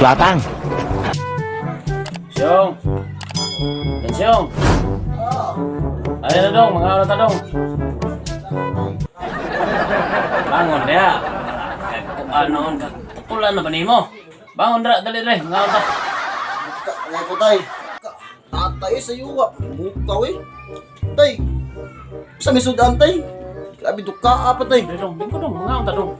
Batang. Siyong! Siyong! Ayun na dong, mga ano ta dong. Bangon dia. Ano, tutulan na ba nimo? Bangon dra, dali dre, mga ano ta. Alay ko tay. Tatay sa yuwa. Bukaw eh. Tay. Sa may sudan tay. Grabe duka pa tay. Dre dong, bingko dong, mga ano ta dong.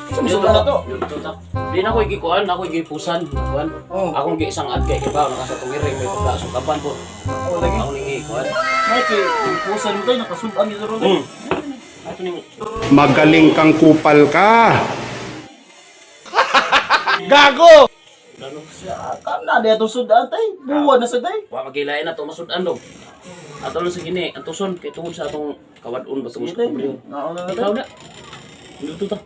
Sa may sudan na to. Dito ta. Di na ko igikuan, ako igipusan, kuan. Oh. Akong giisang ad kay kibaw naka sa tungiring may pagkaso kapan po. Oh, lagi. Ako ning gikuan. May kay pusan mo tay nakasudan ni ron. Hmm. Ato ning Magaling kang kupal ka. Gago! Kam na di atong sudan tay. Buwan na sa tay. Wa magilain na to masudan dong. Ato lang sa gini, ang tuson kay tungod sa atong kawadon ba tungod Sige sa tay. pobre. Nauna na tay. Ikaw na. Luto ta.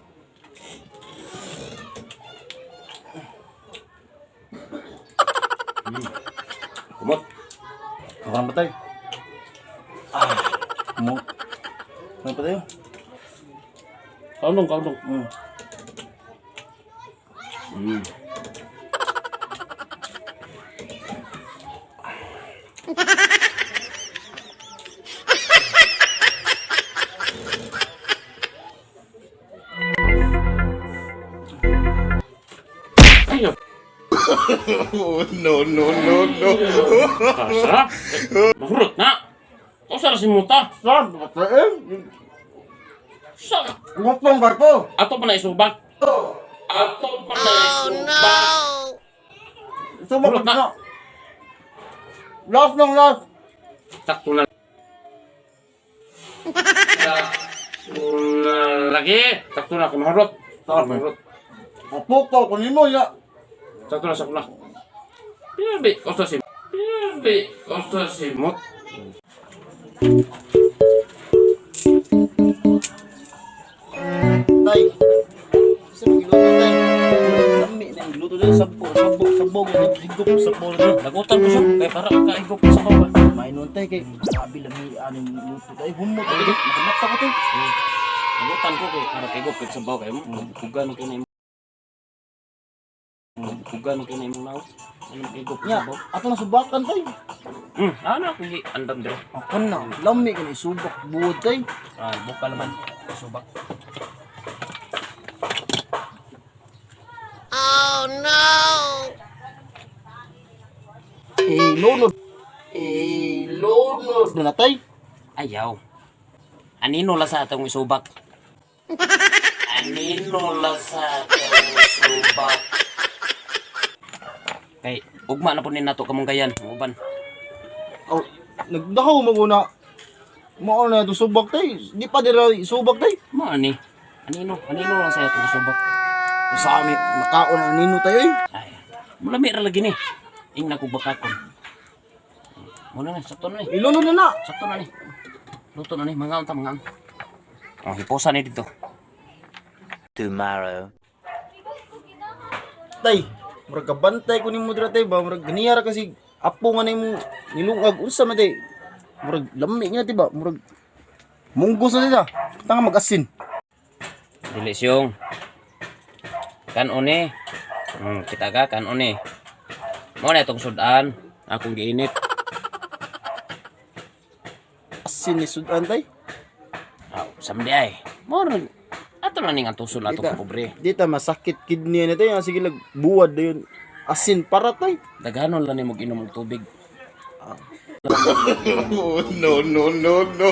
Kumot. Karon ba tay? Ah. Mo. Ano pa tayo? Kaunong, kaunong. Ay, No, no, no, no. kasarap. Mahurot na. Kusar si muta. Sarap ba eh? Sa Ngopong ba ko? ato pa na isubak. Ato pa na isubak. Subak Hurot na. na. Last ng last. Sakto na. Sakto na lagi. Sakto na kumahurot. Sarap. Kumahurot. Mapukaw ko nimo ya. Sakto na, sakto na. Pirbi, kosta si. Pirbi, kosta si mut. Tay. Sa giluto tay. Lami na yung luto dito sabog, sabog, sabog, higop sabog na. Lagutan ko siya. Kaya para kaigop ko sa kawa. Mainon tay kay grabe lami aning luto tay. Humot tay. Nakamata ko tay. Lagutan ko kay para kaigop kay sabaw kayo mo. Kugan ko na imo. Kugan ko na imong naw. Ano kaigop ko Nya, sabaw? ato na subakan tay. Ano ako andam dito. Ako na, lami kani subak buod tay. Ah, buka naman. Subak. Eh, lunod. Eh, lunod na tay. Ayaw. Anino la sa atong isubak? Anino la sa atong isubak? Kay ugma na po ni nato kamong gayan, uban. Oh, nagdahaw maguna. Mao na ito subak tay. Di pa dira subak tay. Mao ni. Anino, anino lang sa atong isubak. Sa amin, makaon ang nino tayo eh. Ay, mulami ra lagi ni. Ing na kog bakakon. Muna na, sakto na ni. Ilunod na na. Sakto na ni. Luto na ni, mangaon ta mangaon. Oh, hiposa ni dito. Tomorrow. Tay, murag kabantay ko nimo dira tay ba, murag ganiya ra kasi apo nga nimo nilungag unsa man tay. Murag lami nga ti ba, murag munggos na sila. Tanga mag-asin. Dili siyong. Kanon ni. Kita ka kanon ni. Mo na itong sudan. Akong giinit. Asin ni sudan tay. Aw, samdi ay. Mo na ato na ning antuson atong Dita. pobre. Di ta masakit kidney na tay, sige lag buwad dayon. Asin para tay. Daghanon lang nimo inom og tubig. No, no, no, no.